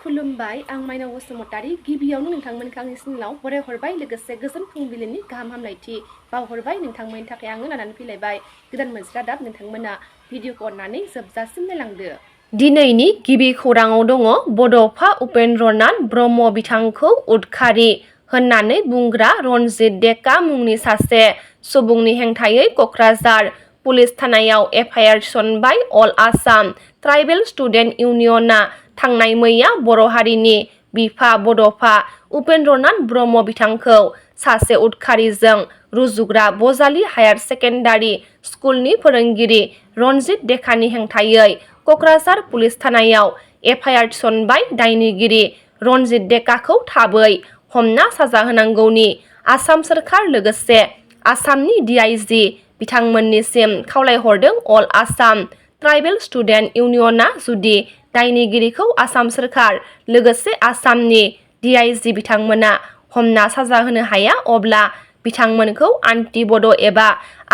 खुलुमबाय आं माइनाव बसुमतारी गिबियावनो नोंथांमोनखौ आंनि सिनिलाव बराय हरबाय लोगोसे गोजोन फुंबिलिनि गाहाम हामलायथि बावहरबाय नोंथांमोननि थाखाय आङो लानानै फैलायबाय गोदान मोनसे रादाब नोंथांमोना भिडिअखौ अननानै जोबजासिम नायलांदो। दिनैनि गिबि खौराङाव दङ बड'फा उपेन्द्रनाथ ब्रह्म बिथांखौ उदखारि होननानै बुंग्रा रनजित डेका मुंनि सासे सुबुंनि हेंथायै क'क्राझार पुलिस थानायाव एफआइआर थिसनबाय अल आसाम ट्राइबेल स्टुडेन्ट इउनियनआ थांनाय मैया बर' हारिनि बिफा बड'फा उपेन्द्रनाथ ब्रह्म बिथांखौ सासे उदखारिजों रुजुग्रा बजालि हायार सेकेन्डारि स्कुलनि फोरोंगिरि रनजित डेकानि हेंथायै क'क्राझार पुलिस थानायाव एफआइआर थिसनबाय। दायनिगिरि रनजित डेकाखौ थाबै हमना साजा होनांगौनि आसाम सोरखार लोगोसे आसामनि DIG बिथांमोननिसिम खावलायहरदों अल आसाम ट्राइबेल स्टुडेन्ट इउनियनआ जुदि दायनिगिरिखौ आसाम सोरखार लोगोसे आसामनि DIG बिथांमोना हमना साजा होनो हाया अब्ला बिथांमोनखौ आन्टि बड' एबा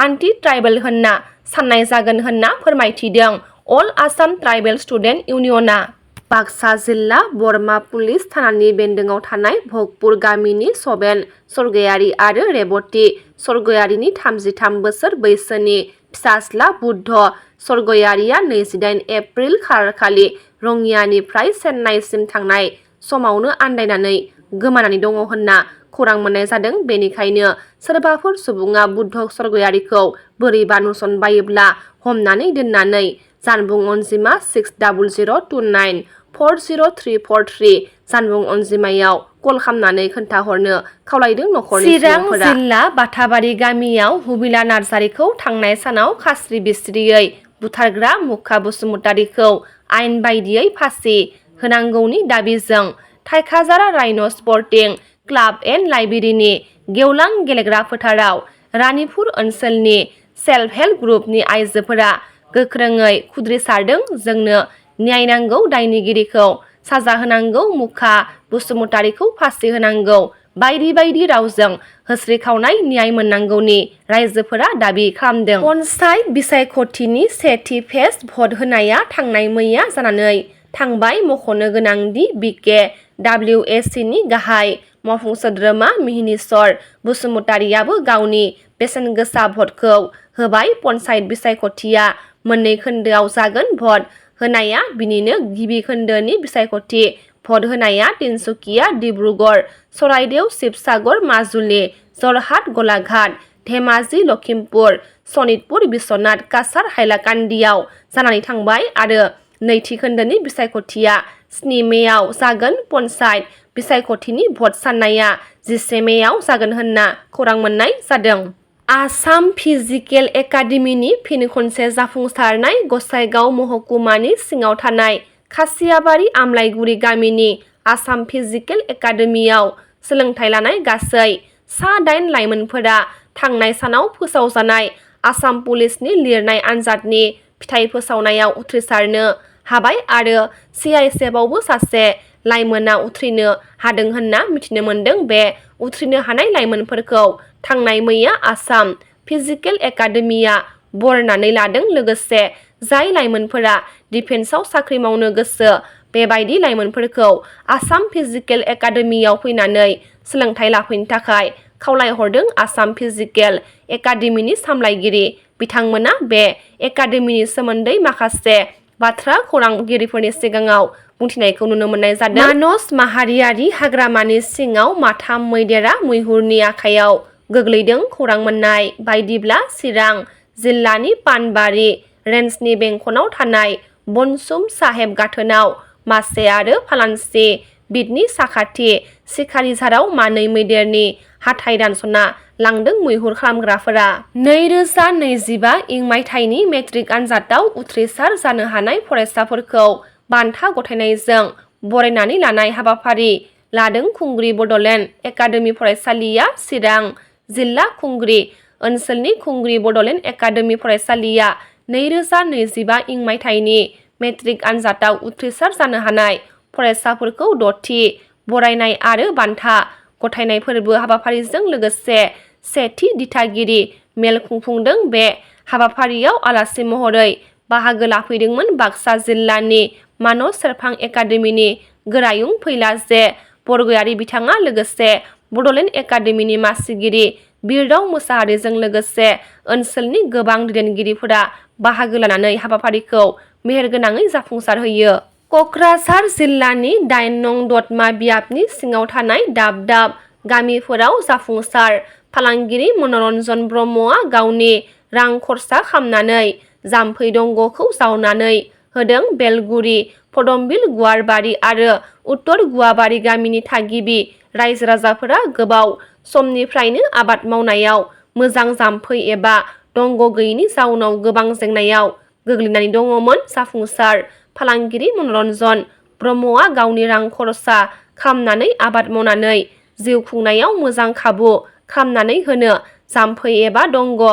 आन्टि ट्राइबेल होनना साननाय जागोन होनना फोरमायथिदों अल आसाम ट्राइबेल स्टुडेन्ट इउनियनआ। बाक्सा जिल्ला बरमा पुलिस थानानि बेन्दोङाव थानाय भगपुर गामिनि स'बेन स्वर्गयारी आरो रेबती स्वर्गयारीनि 33 बोसोर बैसोनि फिसाज्ला बुद्ध स्वर्गयारीया 28 एप्रिल खालारखालि रङियानिफ्राय चेन्नाइसिम थांनाय समावनो आन्दायनानै गोमानानै दङ होनना खौरां मोननाय जादों। बेनिखायनो सोरबाफोर सुबुङा बुद्ध स्वर्गयारीखौ बोरैबा नुसनबायोब्ला हमनानै दोननानै जानबुं अनजिमा 6002940343 जानबुं अनजिमायाव कल खालामनानै खोन्थाहरनो खावलायदों नखरनि सुबुंफोरा। चिरां जिल्ला बाथाबारि गामियाव हुबिला नार्जारिखौ थांनाय सानाव खास्रि बिस्रियै बुथारग्रा मुखा बसुमतारिखौ आयेन बायदियै फासि होनांगौनि दाबिजों थाइखाजारा राइन' स्पर्टिं क्लाब एन्ड लाइब्रेरिनि गेवलां गेलेग्रा फोथाराव रानिपुर ओनसोलनि सेल्फ हेल्प ग्रुपनि आइजोफोरा गोख्रोङै खुद्रिसारदों। जोंनो न्याय नांगौ, दायनिगिरिखौ साजा होनांगौ, मुखा बसुमतारिखौ फासि होनांगौ बायदि बायदि रावजों होस्रिखावनाय न्याय मोननांगौनि राइजोफोरा दाबि खालामदों। पन्चायत बिसायख'थिनि सेथि फेज भट होनाया थांनाय मैया जानानै थांबाय। मख'नो गोनांदि BKWSCनि गाहाय मावफुं सोद्रोमा मिहिनीश्वर बसुमतारियाबो गावनि बेसेनगोसा भटखौ होबाय। पन्चायत बिसायख'थिया मोननै खोन्दोआव जागोन। भट होनाया बिनिनो गिबि खोन्दोनि बिसायख'थि भट होनाया तिनसुकिया, डिब्रुगड़, चराइदेउ, शिबसागर, माजुलि, जरहाट, गलाघाट, धेमाजि, लखिमपुर, सनितपुर, बिश्वनाथ, काछार, हाइलाकान्दियाव जानानै थांबाय आरो नैथि खोन्दोनि बिसायख'थिया 7 मेआव जागोन। पन्चायत बिसायख'थिनि भट साननाया 10 मेआव जागोन होनना खौरां मोननाय जादों। आसाम फिजिकेल एकाडेमिनि फिन खनसे जाफुंसारनाय गसाइगाव महकुमानि सिङाव थानाय खासियाबारि आमलाइगुरि गामिनि आसाम फिजिकेल एकाडेमियाव सोलोंथाइ लानाय गासै सा 8 लाइमोनफोरा थांनाय सानाव फोसावजानाय आसाम पुलिसनि लिरनाय आनजादनि फिथाइ फोसावनायाव उथ्रिसारनो हाबाय आरो CISFआवबो सासे लाइमोना उथ्रिनो हादों होनना मिथिनो मोन्दों। बे उथ्रिनो हानाय लाइमोनफोरखौ थांनाय मैया आसाम फिजिकेल एकाडेमिया बरायनानै लादों। लोगोसे जाय लाइमोनफोरा डिफेन्सआव साख्रि मावनो गोसो बेबायदि लाइमोनफोरखौ आसाम फिजिकेल एकाडेमियाव फैनानै सोलोंथाइ लाफैनो थाखाय खावलायहरदों आसाम फिजिकेल एकाडेमिनि सामलायगिरि बिथांमोना बे एकाडेमिनि सोमोन्दै माखासे बाथ्रा खौरांगिरिफोरनि सिगाङाव बुंथिनायखौ नुनो मोननाय जादों। मानस माहारियारि हाग्रामानि सिङाव माथाम मैदेरा मैहुरनि आखायाव गोग्लैदों। खौरां मोननाय बायदिब्ला चिरां जिल्लानि पानबारि रेन्जनि बेंखनाव थानाय बनसुम साहेब गाथोनाव मासे आरो फालानसि बिटनि साखाथि सिखारिझाराव मानै मैदेरनि हाथाइ दानस'ना लांदों मैहुर खालामग्राफोरा। 2025 इं मायथाइनि मेट्रिक आनजादाव उथ्रिसार जानो हानाय फरायसाफोरखौ बान्था गथायनायजों बरायनानै लानाय हाबाफारि लादों खुंग्रि बड'लेण्ड एकाडेमि फरायसालिया। चिरां जिल्ला खुंग्रि ओनसोलनि खुंग्रि बड'लेण्ड एकाडेमि फरायसालिया 2025 इं मायथाइनि मेट्रिक आनजादाव उथ्रिसार जानो हानाय फरायसाफोरखौ 6थि बरायनाय आरो बान्था गथायनाय फोरबो हाबाफारिजों लोगोसे 1थि दिथागिरि मेल खुंफुंदों। बे हाबाफारियाव आलासि महरै बाहागो लाफैदोंमोन बाक्सा जिल्लानि मानस सेरफां एकाडेमिनि गोरायुं फैलाजे बरगयारि बिथाङा लोगोसे बड'लेण्ड एकाडेमिनि मासिगिरि बिरदाव मोसाहारिजों लोगोसे ओनसोलनि गोबां दैदेनगिरिफोरा बाहागो लानानै हाबाफारिखौ मेहेरगोनाङै जाफुंसारहोयो। क'क्राझार जिल्लानि 8 नं दतमा बियाबनि सिङाव थानाय दाब दाब गामिफोराव जाफुंसार फालांगिरि मनरन्जन ब्रह्मआ गावनि रां खरसा खालामनानै जाम्फै दंग'खौ जावनानै होदों। बेलगुरि, फदमबिल, गुवारबारि आरो उत्तर गुवाबारि गामिनि थागिबि रायजो राजाफोरा गोबाव समनिफ्रायनो आबाद मावनायाव मोजां जाम्फै एबा दंग' गैयैनि जाउनाव गोबां जेंनायाव गोग्लैनानै दङमोन। जाफुंसार फालांगिरि मनरन्जन ब्रह्मआ गावनि रां खरसा खालामनानै आबाद मावनानै जिउ खुंनायाव मोजां खाबु खालामनानै होनो जाम्फै एबा दंग'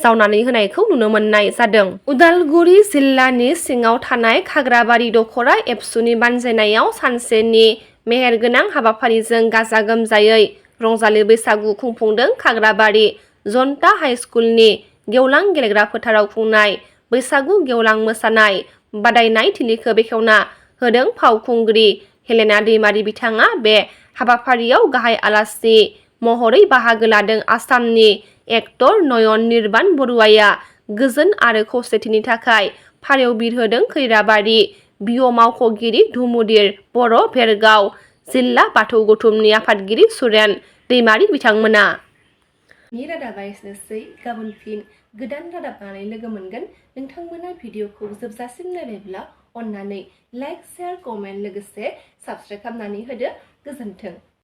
जावनानै होनायखौ नुनो मोननाय जादों। उदालगुरि जिल्लानि सिङाव थानाय खाग्राबारि दख'रा एबसुनि बानजायनायाव सानसेनि मेहेरगोनां हाबाफारिजों गाजा गोमजायै रंजालि बैसागु खुंफुंदों। खाग्राबारि जनता हाइस्कुलनि गेवलां गेलेग्रा फोथाराव खुंनाय बैसागु गेवलां मोसानाय बादायनाय थिलिखौ बेखेवना होदों फावखुंग्रि हेलेना दैमारि बिथाङा। बे हाबाफारियाव गाहाय आलासि महरै बाहागो लादों। आसामनि एक्टर नयन निर्बान बरुवाया गोजोन आरो खौसेथिनि थाखाय फारौ बिरहोदों। खैराबारि बिअ मावख'गिरि धुमुदिर बर' भेरगाव जिल्ला बाथौ गौथुमनि आफादगिरि सुरेन दैमारि बिथांमोना। रादाबा एसेनोसै। गाबोन फिन गोदान रादाब लानानै लोगो मोनगोन। नोंथांमोना भिडिअखौ जोबजासिम नायबायब्ला अन्नानै लाइक, शेयार, कमेन्ट लोगोसे साबस्क्राइब खालामनानै होदो। गोजोन्थों।